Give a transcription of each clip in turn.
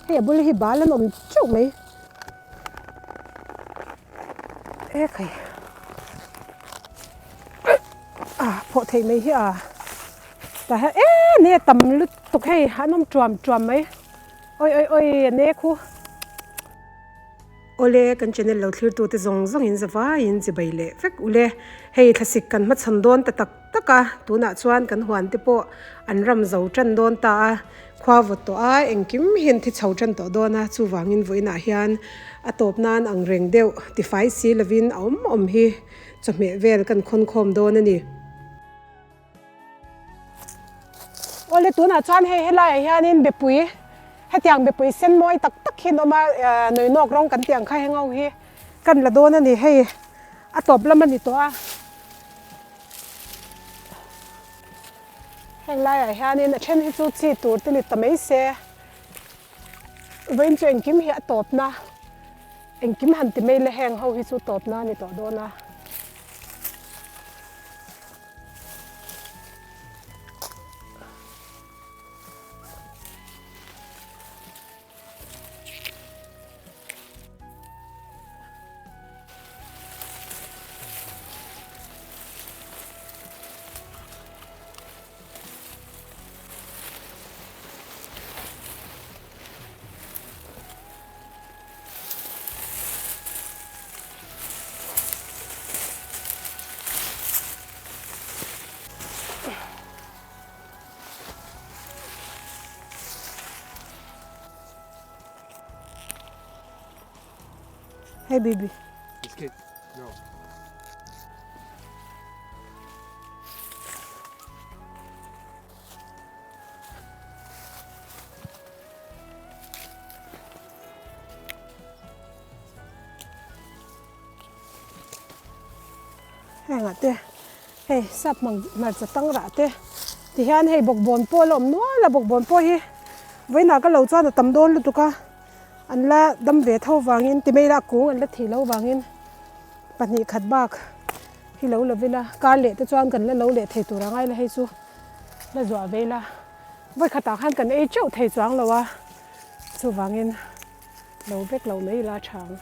Hei a bul hi bal an awm teuh mai. Ekhai a phawh theih mai hi a tah hian e ne tam lutuk hei an awm tuam tuam mai awi awi awi a ne khu. Awle kan channel lo thlir tute zawng zawng in zavaiin chibai leh vek ule hei thlasik kan hmachhawn dawn ta tak tak a tunah chuan kan huan te pawh an ram zo tan dawn ta a. Khua vawt tawh a, engkim hian thi chho tan tawh dawn a, chuvangin vawiinah hian a tawp nan ang reng deuh tifai si lovin a awm awm hi chawhmeh vel kan khawn khawm dawn a ni. Awle tunah chuan hei helaiah hianin bepui hetiang bepui sen mawi tak tak hi an awm a, nawinawk rawng kan tih ang kha heng ho hi kan la dawn a ni, hei a tawp lam a ni tawh a. Heng laiah hianin a then hi chu chi tur te ni ta mai se, vawiin chu engkim hi a tawpna, engkim han ti mai la heng ho hi chu tawpna a ni tawh dawn a. Hey baby. Biscuit. No. Hengah te hei sap hmang hmarcha tang rah te tihian hei bawkbawn pawh a la awm nual a bawkbawn pawh hi vawiinah ka lo chuan a tam dawn lutuk a an la dam ve tho vangin ti mai la a kung an la thih loh vangin pahnih khat bak hi lo la vil a kar leh te chuan kan la lo leh thei tur ang aila hei chu la zuah ve ila vawikhatah khan kan ei teuh thei chuang lo a chuvangin lo vek lo mai ila a tha ang.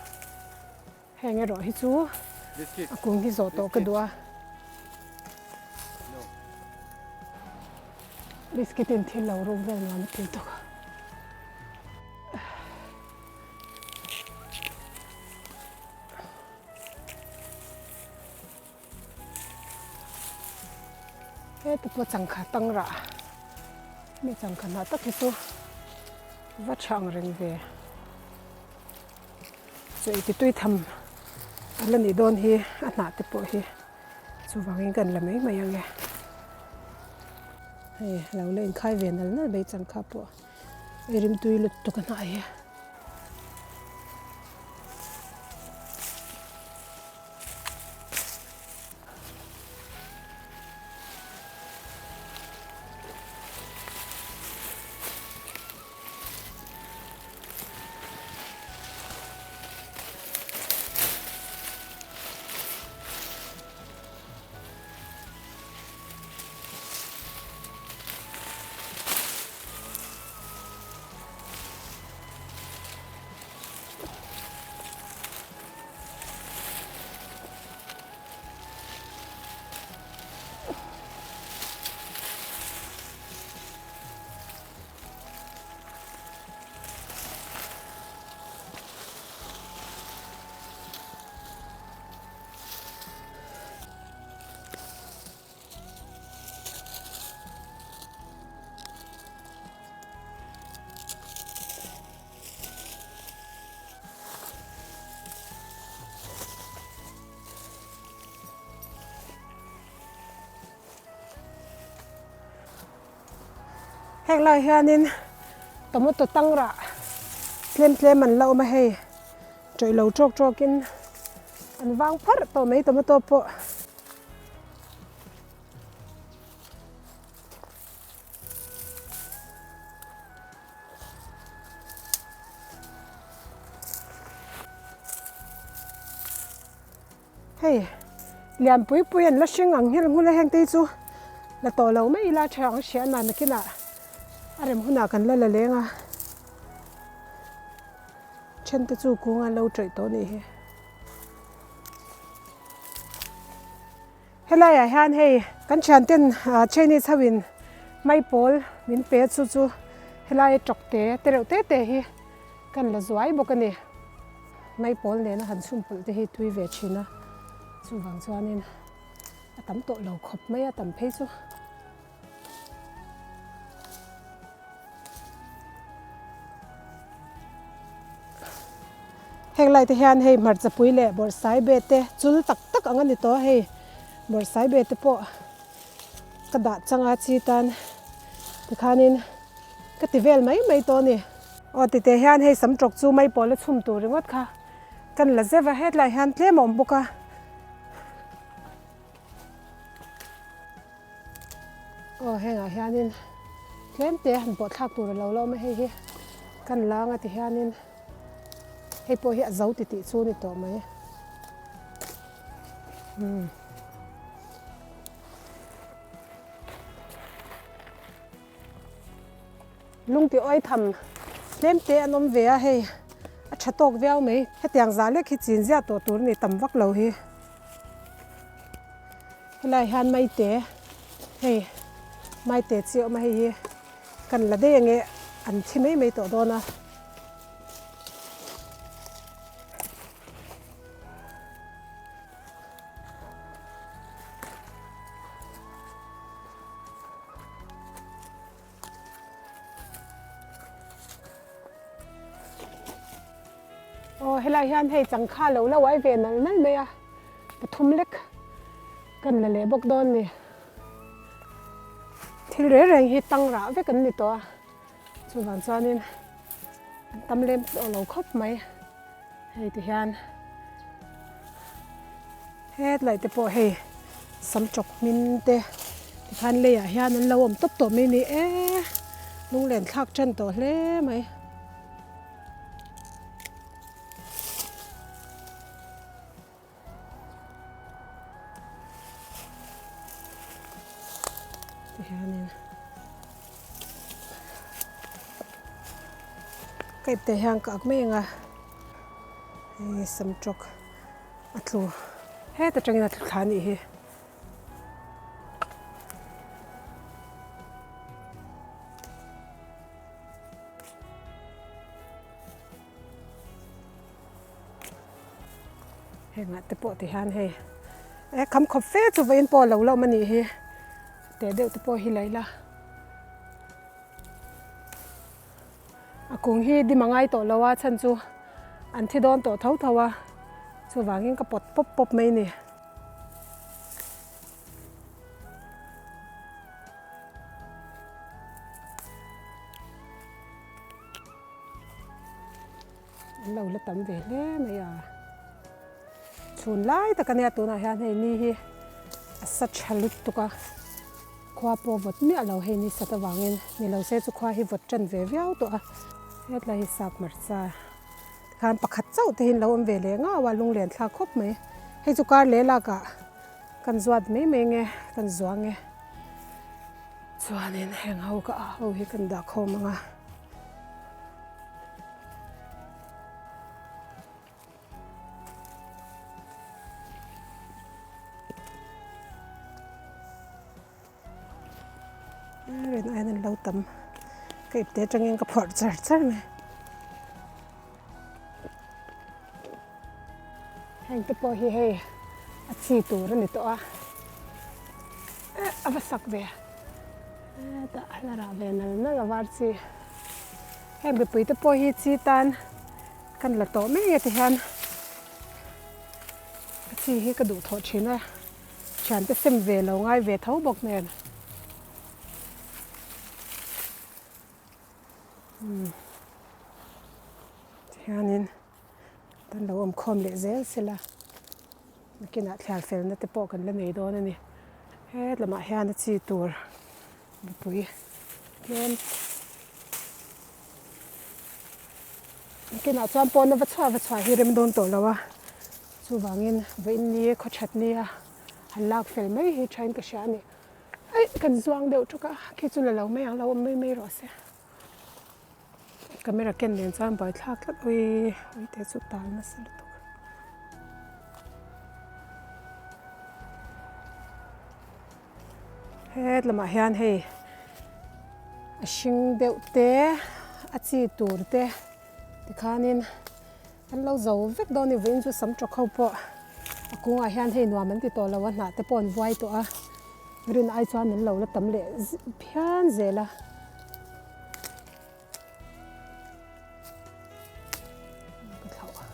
Heng erawh hi chu a kung hi zawh tawh ka duh a. Biscuit in thil lo ruk vel nuam a ti tawk a. Heta pawh changkha tang rah mi changkha hnah tak hi chu va tha ang reng ve. Chu ei ti tui tham a la nih dawn hi a hnah te pawh hi chuvangin kan la mai mai ang e. Hei lo la inkhai ve nal nal mai changkha pawh ei rimtui lutuk a hnah hi. Heng lai hianin tomato tang rah tlem tlem an la awm a hei tawih lo tawk tawkin an vang pharh tawh mai tomato pawh. Hei lian pui pui an la hring ang nghil nghul a heng te hi chu la tawh lo mai ila a tha ang hria nan nakinah a rem hunah kan la la leng a. Then te chu kung an lo tawih tawh a nih hi. Helaiah hian hei kan thian ten Chinese ho in maipawl min pe chu chu helai tawk te te reuh te te hi kan la zuai bawk a ni. Maipawl nena han chhun pawlh te hi tui ve thin a, chuvang chuanin a tam tawh lo khawp mai a tam phei chu. Heng lai te hian hei hmarcha pui leh bawrhsai be te chul tak tak ang a ni tawh a hei bawrhsai be te pawh ka dah chang a chi tan tikhanin ka ti vel mai mai tawh a ni. Aw titeh hian hei sam tawk chu mai pawh la chhum tur ringawt kha kan la zeuh a hetlai hian tlem a awm bawk a. Aw hengah hianin tlem te han pawh thlak tur a lo la awm a hei hi kan lang a ti hianin hei pawh hi a zo ti tih chu a ni tawh mai umm. Lungti awi tham tlem te an awm ve a hei a tha tawk viau mai hetiang zah lek hi chin ziah tawh tur a ni tam vak lo hi. Helai hian maite hei maite chi a awm a hei hi kan la daih ange an thi mai mai tawh dawn a. Aw helai hian hei changkha lo lo ai ve nal nal mai a pathum lek kan la leh bawk dawn ni thil reng reng hi tang rah vek an ni tawh a chuvang chuanin an tam lem tawh lo khawp mai hei ti hian hetlai te pawh hei sam chawk hmin te tikhan leiah hian an lo awm tawp tawh mai a ni e lunglen thlak tan tawh hle mai. Tihianin ka ipte hian ka ak mai ang a hei samtawk a tlu heta tangin a tlu thla a nih hi. Hengah te pawh ti hian hei e kham khawp fe chu vawiin pawh a lo la awm a nih hi teh deuh te pawh hi la ila a kung hi dim a ngai tawh lo a chhan chu an thi dawn tawh tho tho a chuvangin ka pawt pawp pawp mai a ni. An lo la tam ve hle mai a, chhun lai tak a nia tunah hian hei ni hi a sa tha lutuk a, khua pawh vawt miah lo hei ni sat avangin ni lo se chu khua hi vawt tan ve viau tawh a, hetlai hi sap hmarcha tikhan pakhat chauh te hi an lo awm ve leh ngau a lunglen thlak khawp mai, hei chu kar leh lak ah kan zuat mai mai nge kan zuang e. Chuanin heng ho ka ah ho hi kan dah khawm ang a. Rin aiin an lo tam ka ipte atangin ka phawrh char char mai. Heng te pawh hi hei a chi tur a ni tawh a eh a va sak ve hetah a la rah ve nal nal a var chi heng mipui te pawh hi chi tan kan la tawh mai nge ti hian a chi hi ka duh thawh thin a thiante sem ve lo ngai ve tho bawk nen. Tihianin kan lo awm khawm leh zel sela nakinah thliar felna te pawh kan la nei dawn a ni het lamah hian a chi tur mipui tlem nakinah chuan pawna va chhuah va chhuah hi rem dawn tawh lo a chuvangin vawiin ni khawthat nia han lak fel mai hi thain ka hria a ni. Aih kan zuang deuh ṭuk a, khi chu la lo mai ang, lo awm mai mai rawh se. Camera ken nen chuan buaithlak tlat ui uite chu tal nasa lutuk. Het lamah hian hei a hring deuh te a chi tur te tikhanin an lo zo vek dawn a ni vawiin chu sam tawk ho pawh a kungah hian hei nuam an ti tawh lo a hnah te pawh an vuai tawh a rin ai chuan an lo la tam leh phian zel a. Ka thlauh a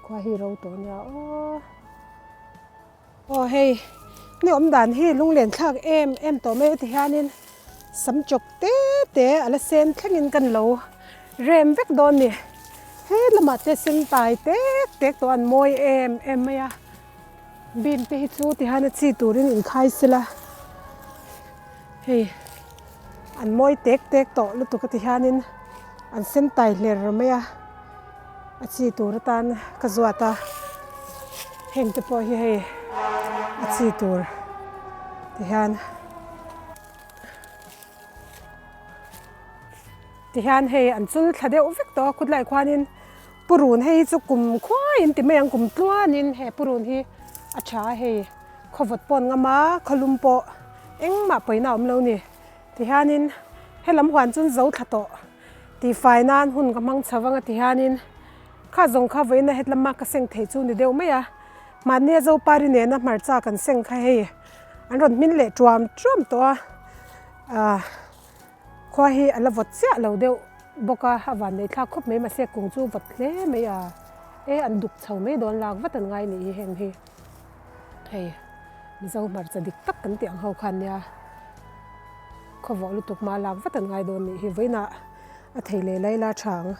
khua hi ro tawh nia aw aw hei ni awm dan hi lunglen thlak em em tawh mai a ti hianin sam chawk te te a la sen thlengin kan lo rem vek dawn ni he lamah te sen tai tek tek tawh an mawi em em mai a bean te hi chu ti hian a chi turin inkhai sela hei. An mawi tek tek tawh lutuk a ti hianin an sen tai hler mai a, a chi tur atan ka zuat a, heng te pawh hi hei a chi tur ti hian ti hian hei an chul thla deuh vek tawh a khutlaiah khuanin purun hei hi chu kum khuaiin ti mai ang kum tluanin he purun hi a tha a hei. Khawvawt pawh an ngam a, khawlum pawh engmah pawina a awm lo ni. Tihianin helam huan chu an zo thla tawh tihfai nan hun ka hmang chho vang a tihianin kha zawng kha vawiina hetlama ka seng thei chu ni deuh mai a. Mahnia Zopari nena hmarcha kan seng kha hei an rawn hmin leh tuam tuam tawh a, ah khua hi a la vawt chiah lo deuh bawk a, a van nei thlak khawp mai mahse kung chu vawt hle mai a, e an duk chho mai dawn lak vat an ngai nih hi heng hi. Hei Mizo hmarcha dik tak kan tih ang ho khan nia khawvawh lutuk hma lak vat an ngai dawn nih hi vawiinah a thei leh lai la tha ang.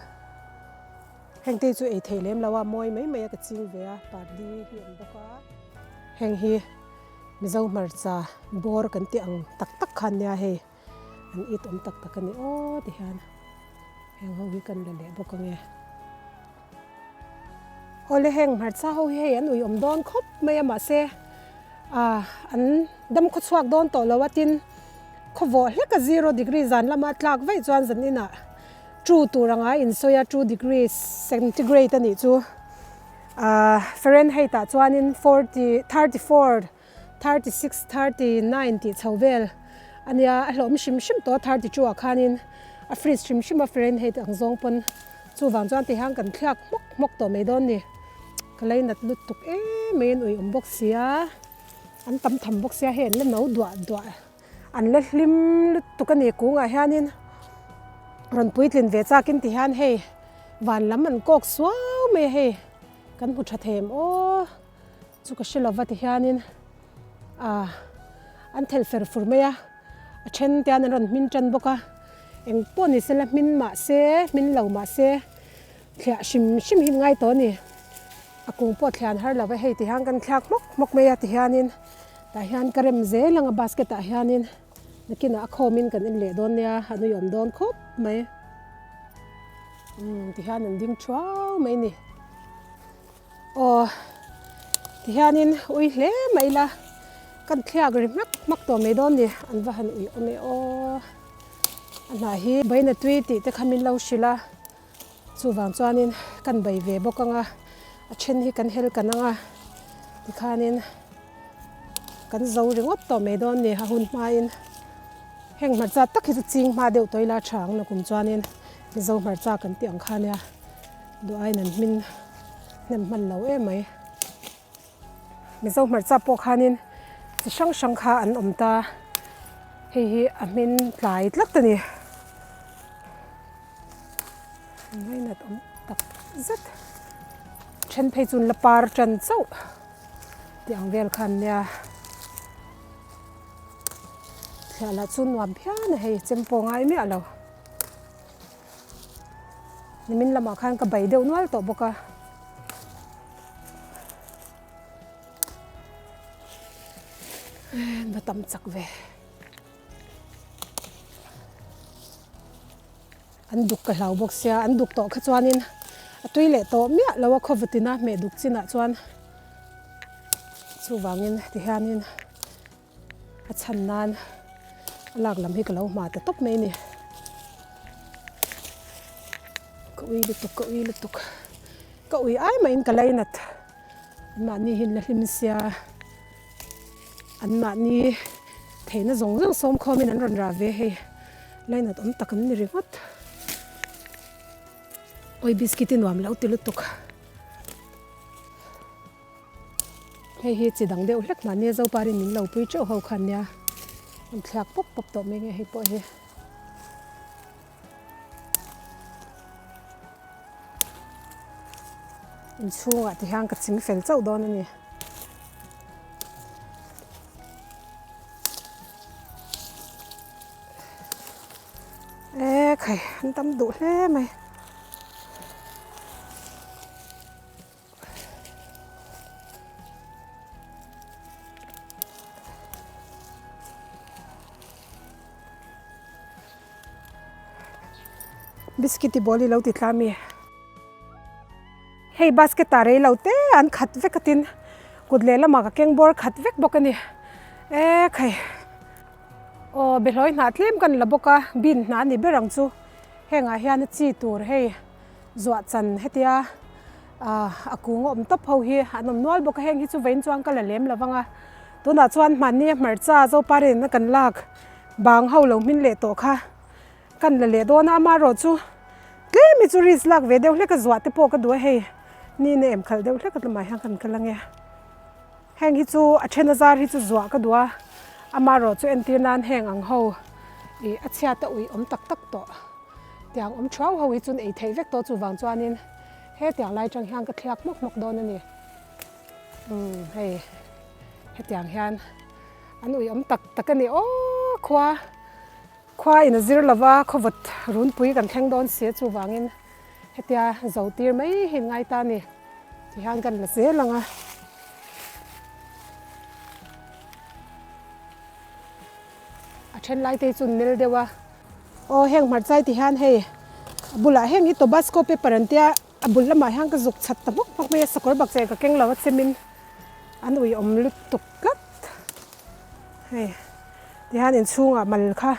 Heng te chu ei thei lem lo a mawi mai mai a ka ching ve a pardi hi awm bawk a. Heng hi Mizo hmarcha bawr kan tih ang tak tak khan nia hei an it awm tak tak a ni aw ti hian heng ho hi kan la leh bawk ang e. Awle heng hmarcha ho hi hei an ui awm dawn khawp mai a mahse ah an dam khaw chhuak dawn tawh lo a tin khawvawh hlek a zero degree zan lama tlak vaih chuan zan inah two tur anga insawi a two degree centigrade a nih chu ah Fahrenheit ah chuanin forty 34 36, 39 tih chho vel a nia, a hlawm hrim hrim tawh a 32 ah khanin a freeze hrim hrim a Fahrenheit ang zawng pawn chuvang chuan ti hian kan thliak hmawk hmawk tawh mai dawn ni. Ka lei nat lutuk em mai an ui awm bawk sia, an tam tham bawk sia hei an la no duah duah an la hlim lutuk a ni kungah hianin rawn puitlin ve chakin ti hian hei van lam an kawk suau mai a hei kan hmu tha them aw. Chu ka hre lova ti hianin ah an thelh fer fur mai a, a then te hian an rawn hmin tan bawk a, eng pawh ni sela hmin mah se hmin lo mah se thliah hrim hrim hi ngai tawh a ni. A kung pawh thliah an har lo va hei ti hian kan thliak hmawk hmawk mai a ti hianin tah hian ka rem zel ang a basket ah hianin nakinah a khawmin kan en leh dawn nia a nuiawm dawn khawp mai. Umm ti hian an ding thuau mai a ni. Aw tihianin ui hle mai ila kan thliak ri hmak hmak tawh mai dawn ni an va han ui awm e aw a hnah hi baina tui tih te kha min lo hrilh a chuvang chuanin kan bei ve bawk ang a a then hi kan hel kan ang a tikhanin kan zo ringawt tawh mai dawn ni a hun hmain heng hmarcha tak hi chu ching hma deuh tawh ila a tha ang nakum chuanin mizo hmarcha kan tih ang kha nia. Duh aiin an hmin hnem hman lo em mai. Mizo hmarcha pawh khanin chi hrang hrang kha an awm ta. Hei hi a hmin tlai tlat a ni. Ngainat awm tak zet. Then phei chu an la par tan chauh tih ang vel kha an nia. Thliah lah chu nuam phian a hei chem pawh ngai miah lo. Nimin lamah khan ka bai deuh nual tawh bawk a. Va tam chak ve. An duk ka hlau bawk sia, an duk tawh kha chuanin a tui leh tawh miah lo a khawvatina hmeh duk chinah chuan chuvangin tihianin A chhan nan a lak lam hi ka lo hma ta tawp mai a ni. Ka ui lutuk, ka ui lutuk. Ka ui ai mahin ka lainat. Anmahni hi an la hlim sia. Anmahni theihna zawng zawng sawm khawmin an rawn rah ve hei. Lainat awm tak an ni ringawt. Awi biscuit hi nuam lo ti lutuk. Hei hi chi dang deuh hlek mahni a Zoparin min lo pui teuh ho khan nia. An thliak pawp pawp tawh mai nge hei pawh hi. Inchhungah ti hian ka ching fel chauh dawn a ni. E khai an tam duh hle mai. Biscuit i bawl i lo ti tla mi. Hei basket ah rei lo te an khat vek a tin kut lehlamah ka keng bawr khat vek bawk a ni. E khai aw behlawi hnah tlem kan la bawk a bean hnah a ni ber ang chu hengah hian a chi tur hei. Zuah chan hetia a kung a awm tawp ho hi an awm nual bawk a, heng hi chu vawiin chuan ka la lem lo vang a, tunah chuan hmanni a hmarcha Zoparin a kan lak bang ho lo hmin leh tawh kha kan la leh dawn a, amaherawhchu tlem hi chu risk lak ve deuh hlek a zuah te pawh ka duh a hei ni na em khalh deuh hlek a tlumah hian kan kal ange. Heng hi chu a then a zar hi chu zuah ka duh a, amaherawhchu entir nan heng ang ho ih a chhiat a ui awm tak tak tawh. Tiang awm thuau ho hi chun ei theih vek tawh chuvang chuanin hetiang lai tang hian ka thliak hmawk hmawk dawn a ni. Umm hei hetiang hian an ui awm tak tak a ni aw khua khua in a zir lova khawvawt runpui kan thleng dawn si a chuvangin hetia zo tir mai hi an ngai ta a ni tihian kan la zel ang a. A then lai te hi chu nel deuh a. Aw heng hmarchai ti hian hei a bulah heng hi tobasco pepper an tia a bul lamah hian ka zuk chhat ta hmawk hmawk mai a sakawr bak che ka keng lo a chemin an ui awm lutuk tlat hei ti hian inchhungah mal kha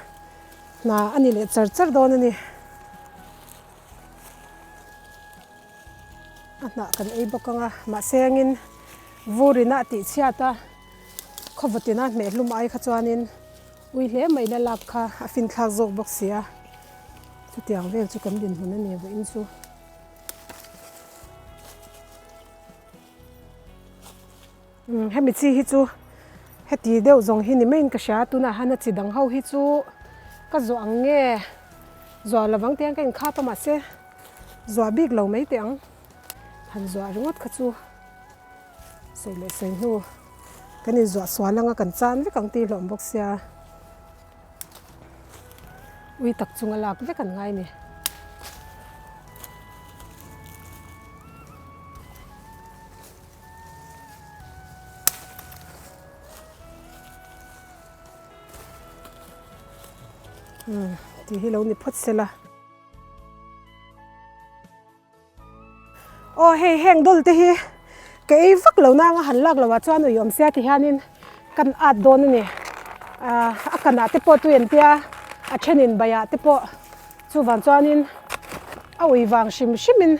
hna a ni leh char char dawn a ni a hnah kan ei bawk ang a mahse engin vur in a tih chhiat a khawvawt in a hmeh hlum ai kha chuanin. Ui hle mai la lak kha a fin thlak zawk bawk si a, chutiang vel chu kan dinhmun a ni vawiin chu. Umm hemi chi hi chu heti deuh zawng hi ni maiin ka hria a, tunah hian a chi dang ho hi chu ka zuah ang nge zuah lovang tih hian ka inkhap a mahse zuah bik lo mai teh ang han zuah ringawt kha chu. Sawi leh sawi hnu kan inzuah sual anga kan chan vek ang tih hlawm bawk sia ui tak chunga lak vek an ngai ni. Umm tih hi lo ni phawt sela. Aw hei heng dawl te hi ka ei vak lo nang a han lak loh ah chuan ui awm sia ti hianin kan at dawn a ni ah a kanah te pawh tui an tia a thenin baiah te pawh chuvang chuanin a ui vang hrim hrimin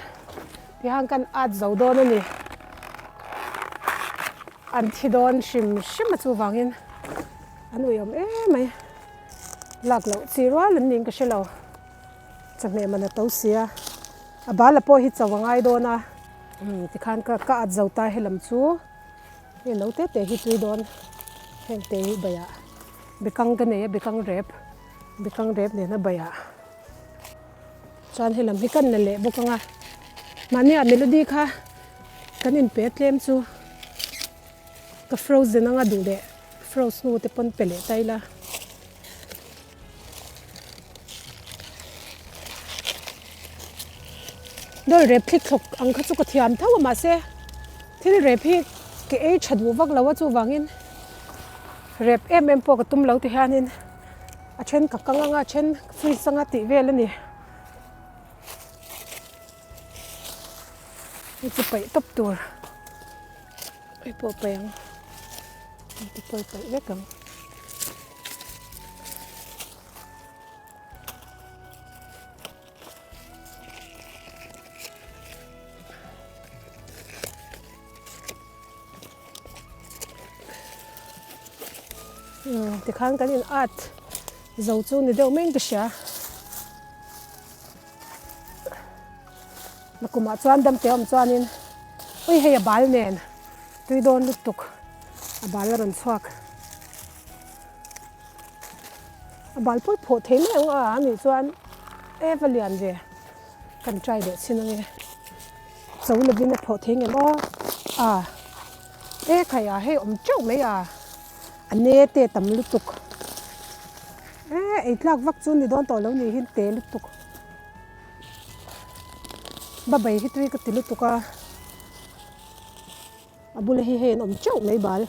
tihian kan at zo dawn a ni an thi dawn hrim hrim a chuvangin an ui awm em mai lak loh chi rual an niin ka hre lo. Chawhmeh man a to sia, a bala pawh hi cho a ngai dawn a, umm tikhan ka ka at zo ta helam chu hei lo te te hi tui dawn heng te hi baiah bekang ka nei a bekang rep bekang rep nena baiah chuan helam hi kan la leh bawk ang a mahnia melody kha kan inpe tlem chu ka frozen anga duh leh froze hnu te pawn pe leh ta ila. Dawl rep thlik thlawk ang kha chu ka thiam tho a mahse thil rep hi ka ei tha duh vak lo a chuvangin rep em em pawh ka tum lo ti hianin a then ka kang anga a then fridge anga tih vel a ni. Hei chu paih tawp tur hei pawh paih ang hei te pawh paih vek ang. Tikhan kan in at zo chu ni deuh mai in ka hria. Nakumah chuan damte awm chuanin ui hei a bal nen tui dawn lutuk a bal a rawn chhuak. A bal pawh phawh thei mai ang a anih chuan e va lian ve kan try leh chhin ange cho lovin a phawh thei ngem aw a e khai a hei awm teuh mai a a ne te tam lutuk e ei tlak vak chu ni dawn tawh lo ni hi te lutuk ba bai hi tui ka ti lutuk a. A bula hi hei an awm teuh mai bal.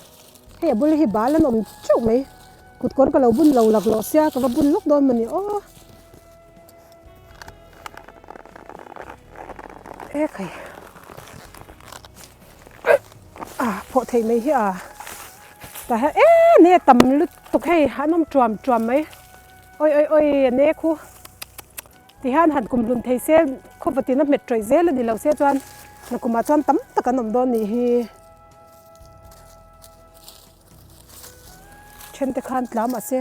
Hei a bula hi bal an awm teuh mai. Kut kawr ka lo bun lo laklawh sia ka va bun lawk dawn mawni aw. E khai. A phawh theih mai hi a. Tah hian e ne tam lutuk hei an awm tuam tuam mai. Oi oi oi a ne khu. Tihian han kum hlun thei se khawvatin a hmet tawih zel a ni lo se chuan nakumah chuan tam tak an awm dawn nih hi. Then te khan tla mahse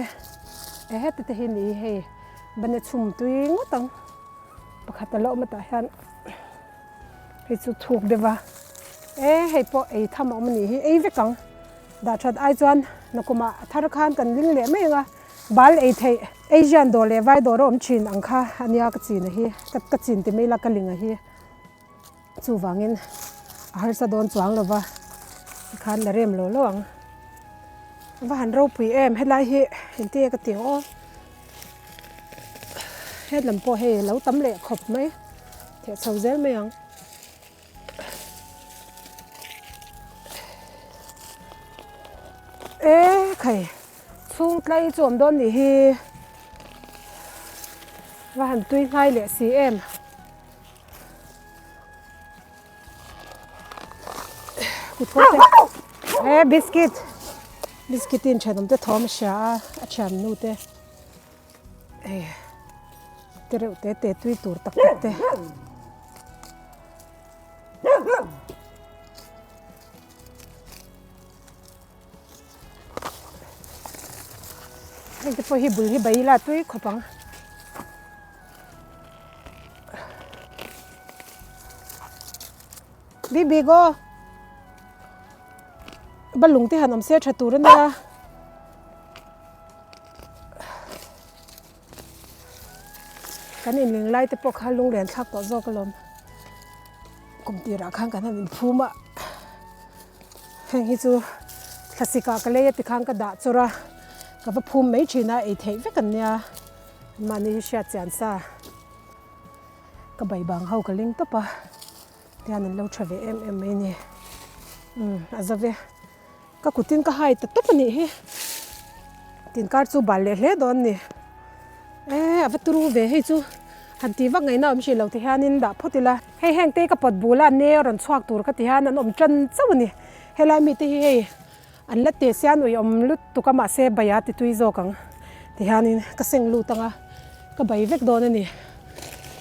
e heti te hi ni hi hei bane chhum tui ngawt ang pakhat a la awm a tah hian hei chu thuk deuh a e hei pawh ei tham a awm a nih hi ei vek ang dah that ai chuan nakumah a thar khan kan ling leh mai ang a. Bal ei theih Asian dawr leh vai dawr a awm thin ang kha a nia ka chin a hi ka chin ti mai la ka ling a hi chuvangin a harsa dawn chuang lo va tikhan la rem lo lo ang va han ropui em helai hi engtin nge ka ti ang aw hetlam pawh hei a lo tam leh khawp mai theh chho zel mai ang. E khai chhung tlai chu awm dawn nih hi va han tui hnai leh si em kut kawr te e biscuit biscuit in thenawm te thawm a hria a a thian nu te hei te reuh te te tui tur tak tak te. Heng te pawh hi bul hi bai ila tui khawp ang. Bibi go. Balung te han awm se tha tur ania. Kan inling lai te pawh kha lunglen thlak tawh zawk alawm. Kum tirah khan kan han inphum a. Heng hi chu thlasik ah ka lei a tikhan ka dah chawrh a, ka va phum mai thin a, ei theih vek an nia. Mahni hi hriat chian sa. Ka bai bang ho ka ling tawp a, tihian an lo tha ve em em mai a ni. Umm a za ve. Ka kutin ka hai ta tawp a nih hi. Tinkar chu bal leh hle dawn ni. E a va turu ve hei chu han tih vak ngaihna awm hrih lo ti hianin dah phawt ila. Hei heng te ka pawt bul a ne a rawn chhuak tur ka ti hian an awm tan chauh a ni. Helai mite hi hei an la te sia an uiawm lutuk a mahse bai a ti tui zawk ang ti hianin ka seng lut ang a ka bai vek dawn a ni.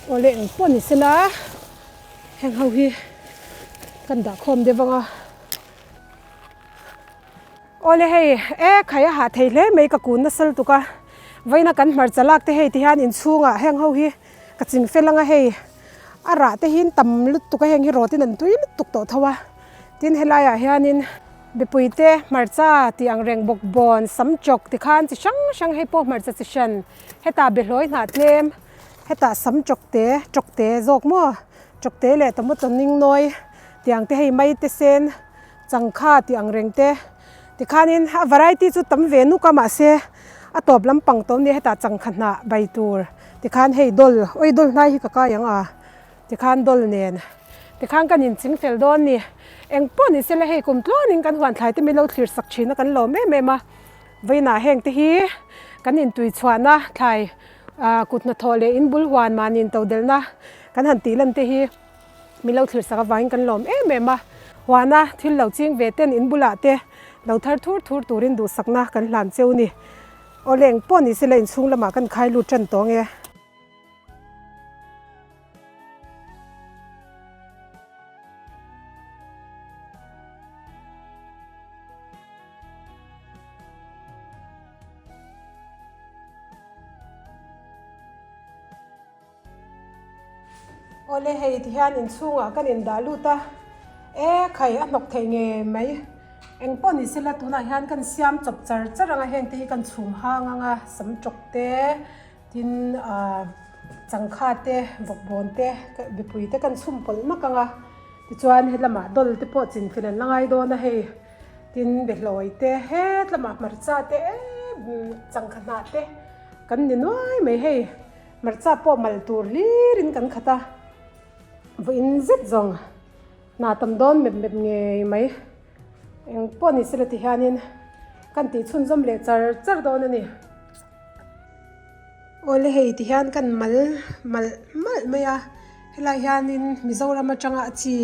Aw le eng pawh ni sela heng ho hi kan dah khawm deuh ang a. Awle hei e khai a hah thei hle mai ka kun nasa lutuk a vawiina kan hmarcha lak te hei ti hian inchhungah heng ho hi ka ching fel anga hei a rah te hi an tam lutuk a heng hi rawt in an tui lutuk tawh tho a tin helaiah hianin mipui te hmarcha tih ang reng bawk bawn sam chawk ti khan chi hrang hrang hei pawh hmarcha chi hran hetah behlawi hnah tlem hetah sam chawk te chawk te zawk maw chawk te leh tomato ning nawi tiang te hei mai te sen. Changkha tih ang reng te tikhanin a variety chu tam ve nuk a mahse a tawp lampang tawm nia hetah changkha hnah bai tur tikhan hei dawl awi dawl hnai hi ka kai ang a tikhan dawl nen tikhan kan inching fel dawn ni eng pawh ni sela hei kum tluanin kan huan thlai te min lo thlir sak thin a kan lawm em em a vawiinah heng te hi kan intui chhuahna thlai ah kut hnathawh leh in bul huan mahni intodelhna kan han tih lan te hi. Min lo thlir sak avangin kan lawm em em a, huana thil lo ching ve ten in bulah te lo thar thur thur turin duhsakna kan hlan cheu ni. Aw leng pawh ni sela inchhung lamah kan khai lut tan tawng e. Awle hei ti hian inchhungah kan indah lut a, e khai a hnawk thei ngei mai. Eng pawh ni sela tunah hian kan siam chawp char char ang a, heng te hi kan chhum hang ang a, sam tawk te tin ah changkha te bawkbawn te mipui te kan chhum pawlh mak ang a, tichuan helamah dawl te pawh chin fel an la ngai dawn a hei tin behlawi te hetlamah hmarcha te em changkha hnah te kan ni nuai mai hei hmarcha pawh mal tur hlir in kan khat a vawiin zet zawng. Hna tam dawn mep mep ngei mai. Eng pawh ni sela ti hianin kan tih chhunzawm leh char char dawn a ni. Awle hei ti hian kan mal malh malh mai a, helai hianin Mizoram atanga a chi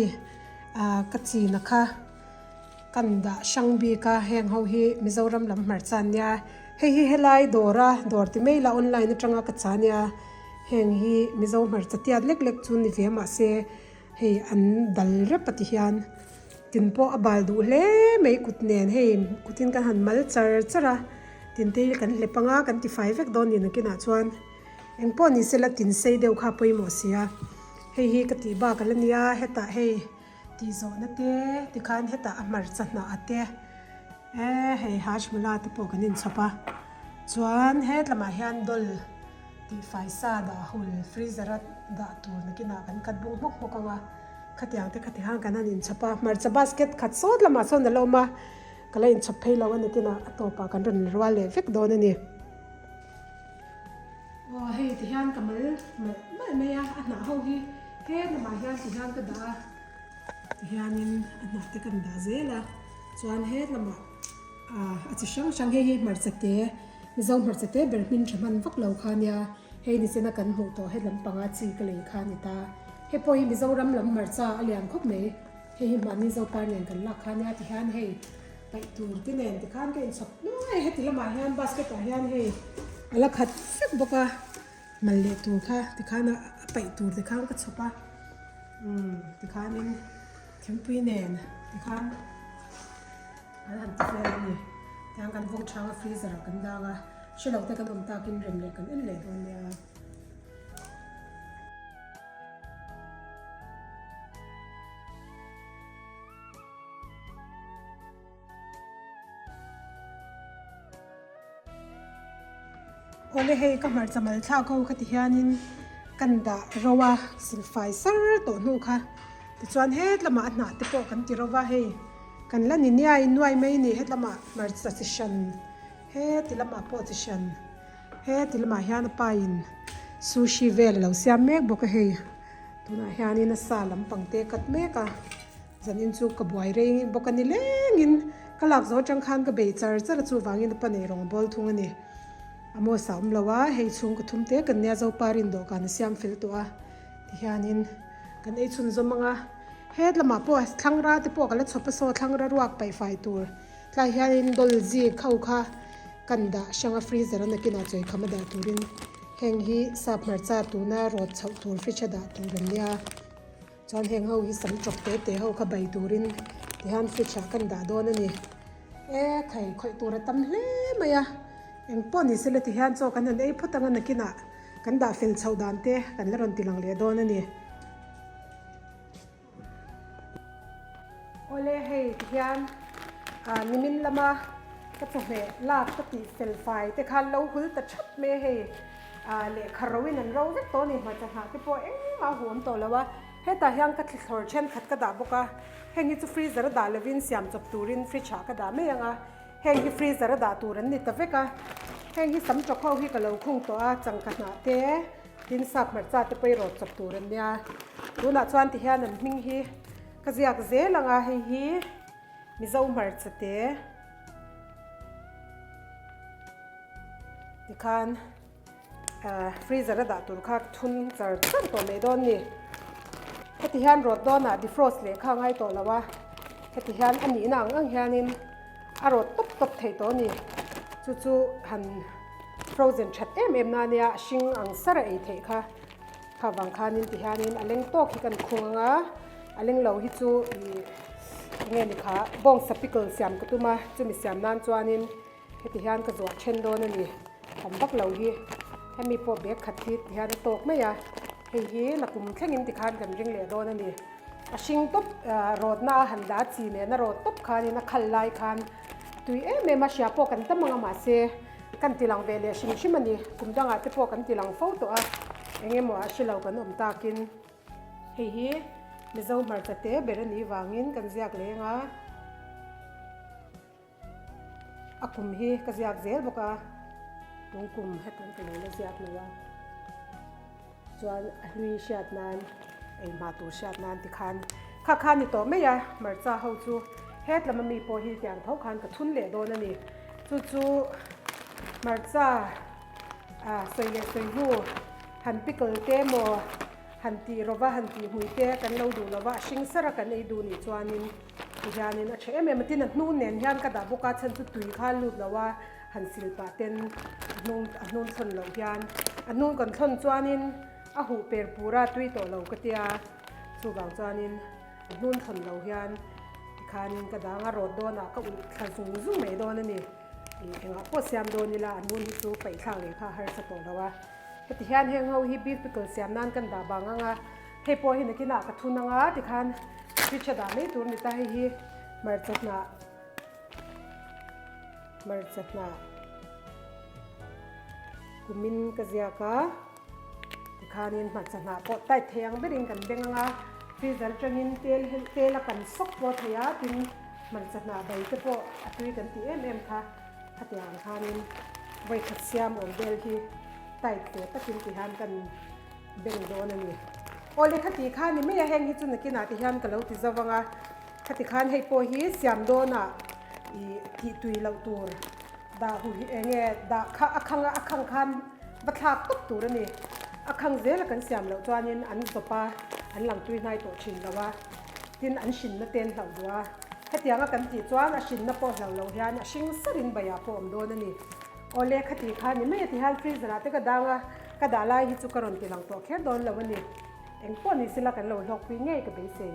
ah ka china kha kan dah hrang bik a, heng ho hi Mizoram lam hmarcha an nia. Hei hi helai dawra dawr ti mai la online atanga ka cha nia, heng hi Mizo hmarcha tiat lek lek chu ni ve mahse Hei an dal rep a ti hian tin pawh a bal duh hle mai kut nen hei kutin kan han mal char char a tin te hi kan hlep anga kan tifai vek dawn ni nakinah chuan eng pawh ni sela tin sei deuh kha a pawimawh si a hei hi ka tih bak ala nia hetah hei tih zawhna te tikhan hetah a hmarcha hnah a te eh hei hajmula te pawh kan inchhawp a chuan hetlamah hian dawl. Tihfai sa dah hul freezer a dah tur nakinah kan cut bung hmawk hmawk ang a, khatiang te khati khan kan han inchhawp a, hmarcha basket khat sawt lamah sawn a la awm a, ka la inchhawp phei lo a nakinah a tawpah kan rawn rual leh vek dawn a ni. Aw hei ti hian ka mal malh malh mai a, a hnah ho hi he lamah hian ti hian ka dah a, ti hianin a hnah te kan dah zel a, chuan he lamah ah a chi hrang hrang hei hi hmarcha te. Mizo hmarcha te ber hmin tha hman vak lo kha nia, hei ni chena kan hmuh tawh he lampanga chi ka lei kha a ni ta. Hei pawh hi Mizoram lam hmarcha a lian khawp mai, hei hi mahni Zopar nen kan lak kha nia tihian hei paih tur te nen tikhan ka inchhawp nuai a, heti lamah hian basket ah hian hei a la khat vek bawk a, mal leh tur kha tikhan a paih tur tikhan ka chhawp a, umm tikhanin thingpui nen tikhan. An han ti vel a ni. Tiang kan vawng chhang a freezer ah kan dang a, hre lo te kan awm takin rem leh kan en leh dawn nia. Awle hei ka hmarcha mal thlak ho kha ti hianin kan dah ro a silfai sar tawh hnu kha tichuan hetlamah a hnah te pawh kan ti ro va hei kan la ni niai nuai mai ni hetlamah hmarcha chi hran heti lamah pawh chi hran heti lamah hian a pa in sushi vel a lo siam mek bawk a hei tunah hianin a sa lampang te cut mek a. Zanin chu ka buai rei bawk a ni lengin ka lak zawh atang khan ka bei char char a chuvangin a pa nei rawng bawl thung a ni. Amos a awm lo a, hei chhung ka thum te kan nia Zopa rin dawhkan a siam fel tawh a tihianin kan ei chhun zawm ang a. Het lamah pawh thlangra te pawh ka la chhawp a saw thlangra ruak paihfai tur tlai hianin dawl zik ho kha kan dah hrang a freezer a nakinah chawikham a dah turin heng hi sap hmarcha tuna rawt chhoh tur fridge a dah tur an nia. Chuan heng ho hi sam chawp te te ho kha bai turin tihian fridge ah kan dah dawn a ni. E thei khawih tur a tam hle mai a, eng pawh ni sela tihian chaw kan han ei phawt anga nakinah kan dah fel chhoh dan te kan la rawn ti lang leh dawn a ni. Awle hei tihian ah nimin lama ka chawhmeh lak ka tih fel fai te khan lo hul ta thap mai a hei. Ah lehkha ro in an ro vek tawh a ni hmarcha hnah te pawh engmah a huam tawh lo a, hetah hian ka thlithlawr thenkhat ka dah bawk a, heng hi chu freezer a dah lovin siam chawp turin fridge ah ka dah mai ang a, heng hi freezer a dah tur an ni ta vek a, heng hi sam tawk ho hi ka lo khung tawh a, changka hnah te tin sap hmarcha te pawh i rawt chawp tur an nia, tunah chuan tihian an hming hi ka ziak zel ang a, hei hi Mizo hmarcha te. Tikhan freezer a dah tur kha thun char char tawh mai dawn ni. Heti hian rawt dawnah defrost leh kha a ngai tawh lo a, heti hian a nihna ang ang hianin a rawt tawp tawp thei tawh a ni. Chu chu han frozen that em em na ania, a hring ang sar a ei theih kha. Kha vang khanin ti hianin a leng tawk hi kan khung ang a, a leng lo hi chu ih enge ni kha bawngsa pickle siam ka tum a, chumi siam nan chuanin Heti hian ka zuah then dawn a ni. Tam vak lo hi. Hemi pawh bag khat hi ti hian a tawk mai a. Hei hi nakum thlengin tikhan kan ring leh dawn a ni. A hring tawp rawtna a han dah chi nena rawt tawp khanin a khal lai khan tui em em a hria pawh kan tam ang a mahse kan ti lang ve leh hrim hrim a ni. Kum dangah te pawh kan ti lang fo tawh a, eng emaw ah hre lo kan awm takin. Hei hi Mizo hmarcha te ber a nih vangin kan ziak leng a. A kum hi ka ziak zel bawk a, tung kum hetiang ka lo la ziak lo a, chuan a hlui hriat nan eihma tur hriat nan tikhan kha kha ni tawh mai a, hmarcha ho chu het lama mi pawh hi tiang tho khan ka thun leh dawn a ni, chu chu hmarcha ah sawi leh sawi hnu han pickle te maw han tih rawva han tih hmui te kan lo duh lova a hring sar a kan ei duh nih chuanin. Tihianin a tha em em a, tin a hnung nen hian ka dah bawk a, chhan chu tui kha a lut lo a, han sil pah ten a hnung a hnung thlawn loh hian a hnung kan thlawn chuanin a huh per pur a tui tawh lo ka tia, chuvang chuanin a hnung thlawn lo hian tikhanin ka dang a rawt dawnah ka ulh thla zung zung mai dawn a ni, ih engah pawh siam dawn ila a hnung hi chu paih thlak leh kha a harsa tawh lo a, heti hian heng ho hi beef pickle siam nan kan dah bang ang a. Hei pawh hi nakinah ka thun anga tikhan fridge a dah mai tur a ni ta hei hi hmarcha hnah hmarcha hnah kumin ka ziak a tikhanin hmarcha hnah pawh tight thei ang berin kan beng anga freezer atangin tel tel a kan sawk pawh thei a tin hmarcha hnah bai te pawh a tui kan tih em em kha khatiang khanin vawikhat siam awm vel hi tight ve takin tihian kan Beng dawn a ni. Awle khati kha ni mai a, heng hi chu nakinah te hian ka lo ti zo vang a, khati khan hei pawh hi siam dawnah ih tih tui loh tur dah hu hi eng nge dah kha a khang a, a khang khan va thlak tawp tur a ni. A khang zela kan siam loh chuanin an zawp a, an lang tui hnai tawh thin lo a, tin an hrinna te an hlauh duh a, hetianga kan tih chuan a hrinna pawh hlauh loh hian a hring sarin baiah pawh awm dawn a ni. Awle khati kha ni mai a ti hian freezer ah te ka dang a, Ka dah lai hi chu ka rawn ti lang tawh kher dawn lo a ni. Eng pawh ni sela kan lo hlawkpui ngei ka beisei.